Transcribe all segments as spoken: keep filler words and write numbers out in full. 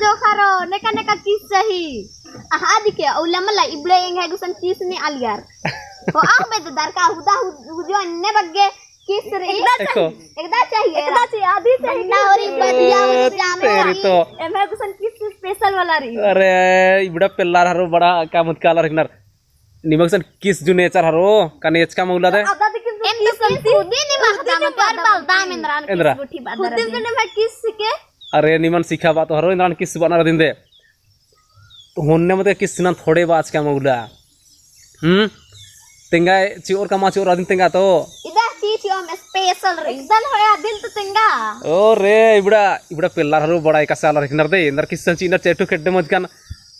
जोखरो, नेका नेका किस चाही। अहा, दिके, उल्ला मला इबड़े एंग्है गुसन किस ने आलियर। हो, आह बे दरका हुदा हु-, हुजो अन्ने बग्गे किस रे। एकदा देखो। चाही, एकदा चाही, एकदा चाही, आदि चाही। बंडा होरी, बदिया होरी, जामे तेरी होरी। तो। एम्है गुसन किस special वाला री। अरे, इबड़ा पेल्लार हरो बड़ा का मत काला रखनर। निमक सन किस जु नेचर हरो, का नेचका मौला दे? अदा दे किस एम तो किस किस अंती? खुदी निमा खुदी खतम निमा कर खतम। बलदा में इंद्रान एंद्रा। किस गुठी बादर खुदी अदे। से निमा किस के? अरे निमन सिखाबआ तो हरो इंद्रान किस बअनर अदिन दे। तो होन्ने मते किस सिनन थोड़े बाचका मौला। हम्म? तेंगा चिओर का मा चिओर अदिन तेंगा तो। इदा ची ची ओम special रे। एकदम होया दिल तो तेंगा। ओ रे, इबड़ा, इबड़ा पेल्लार हरो बड़ा एकासे आलर हिकनर दे। इंदर किस सन ची इंदर चेटू खेड्डे मत कन।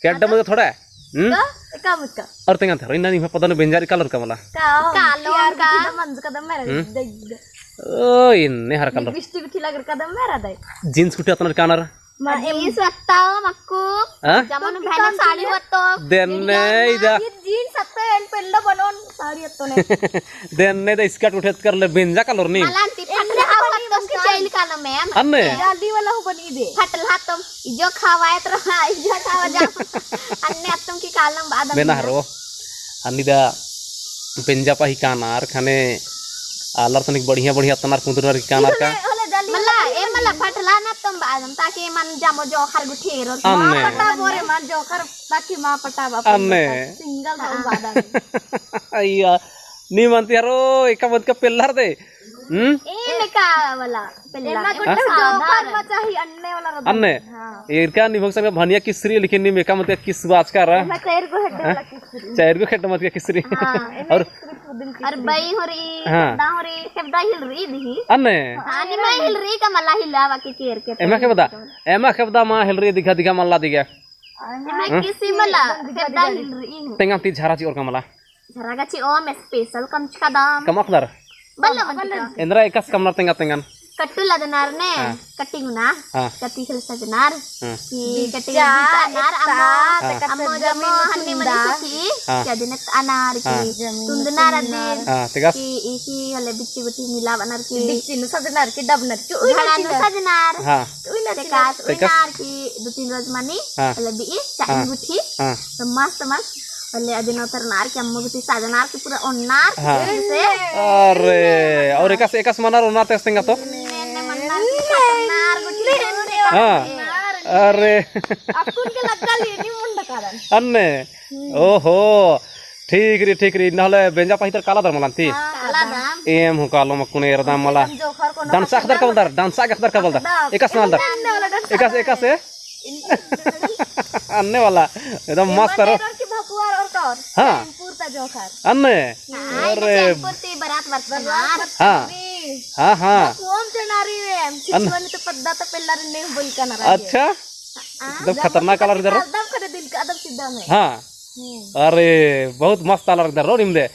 खेड्डे मत थोड़ा। हम्म? का? एका मत का? और तेंगा थरो इन्ना निम्है पदन बेंजार कालर का मला। का? कालो यार का? गुठी दा मंज कदम मेरा हम्म? दे, दे। ओ, इन्ने हर कालर। लिपस्टिक गुठी लगर कदम मेरा दे। जींस गुठी अतनर कानर। मा जींस अत्ता मक्कु। हाँ? जमन तो बहन साड़ी वत्तो। देन्ने इदा। ये जींस अत्तो एन पेल्लो बनोन साड़ी अत्तो ने। देन्ने इदा स्कर्ट उठेत कर ले बेंजा कालर नी। मलांती फटले हाव अत्तम की चैल कालम मैम। अन्ने? जाली वाला हो बनी दे। फटला तुम इजो खावायत रहा, इजो खावा जा। अन्ने अत्तम की कालम बाद में। बेना हरो। अन्नी दा बेंजा पा ही कानार, खने आलर तनिक बढ़िया बढ़िया तनार कुंदरनर की कानार का। मला, ए मला फटला ना तुम बादम, ताकि मन जामो जोखर गुठेरो। अन्ने। मा पटा बोरे मन जोखर, ताकि मा पटा बाप। अन्ने। सिंगल रहू बादम। अइया, नी मनती हरो, एका मत का पेल्लर दे। हम्म? ए मेका वाला, पेल्ला। एमा एमा गुट्ठा सादा जोकर रहे। मा चाही अन्ने वाला रहे। अन्ने? हाँ। एरका निभोग सन का भनिया किस री, लेकिन नीम एका मत का किस बाचका रहा। एमा चार गो हेड वाला किस री। चार गो हेड मत का किस री। हाँ, एमा और किस री, खुदिन किस और री। बई हो री, हाँ। खेबदा हो री, खेबदा हिल री दिही। अन्ने? हाँ, निमा हिल री का मला हिला बाकी केर के एमा खेबदा, एमा खेबदा मा हिल री दिखा, दिखा मला दिखा। एमा हाँ? किसी मला, खेबदा हिल री हूँ। तेंगा ती झरा चिओर का मला। झरा गची ओम special कमचका दाम। कमकदर? बल्लो मंजका। एन्दरा एकासे कमनर तेंगा तेंगन। कट्टू लदनर ने, हाँ। कटिंग ना, हाँ। कटी खेल सजनर, हाँ। कि कटिंग बिचा बिचा नर, एकता, अम्मो, हाँ। अम्मो जम्मो हन्नी मनी सखी, हाँ। क्या दिन अनार की, हाँ। तुंदनर अदिन, हाँ, तेकास? कि इसी हले बिच्ची गुट्ठी मिलाबनर की। बिच्ची नु सजनर की, डबनर की, उइनर झाड़ा की नु ना। सजनर, हाँ। उइनर की तेकास, ना। तेकास? उइनर की दो तीन रोज मनी, हाँ। हले बिई, चाइन हाँ। गुट्ठी, हाँ। तो मस्त मस्त। पहले अदिन उतरनार की अम्मो गुट्ठी साजनार की पूरा ओन्नार की हाँ। तेल से। अरे, और एकासे, एकासे मनार ओन्नार तेस तेंगा तो? ने, ने मन्नार की खतरनार गुट्ठी ने, ने हाँ। मन्नार। अरे। अक्कुन के लग्गा लेनी मुंडा कारण। अन्ने। हम्म। ओहो। ठीक री, ठीक री। नहले बेंजा पाही तर काला दर मलांती? हाँ, काला दाम। एम हूँ कालो मक्कुन एरदम मला। एकदम जोखर कोनो डांस अखदर का बलदर, डांस अखदर का बलदर। अखदर। एकासे मलदर। अन्ने वाला डांस एकासे, अखदर। एकासे। अन्ने वाला, एकदम मस्त एमन रो। एरर की भकुआर और कौर, हाँ। चैनपुर ता जोखर। अन्ने? हाँ, अरे। चैनपुर ती बरात बरसनार। हाँ। हाँ, हाँ। भकुआम चनारी रे, अन- छिछुआनी तो पद्दा तो पेल्ला रे नेम बोल का ना रहे। अच्छा? हाँ। एकदम खतरनाक आलर इधर। एकदम खड़े दिल का, एकदम सीधा में। हाँ। हम्म। अरे, बहुत मस्त आलर इधर रो निम्दे।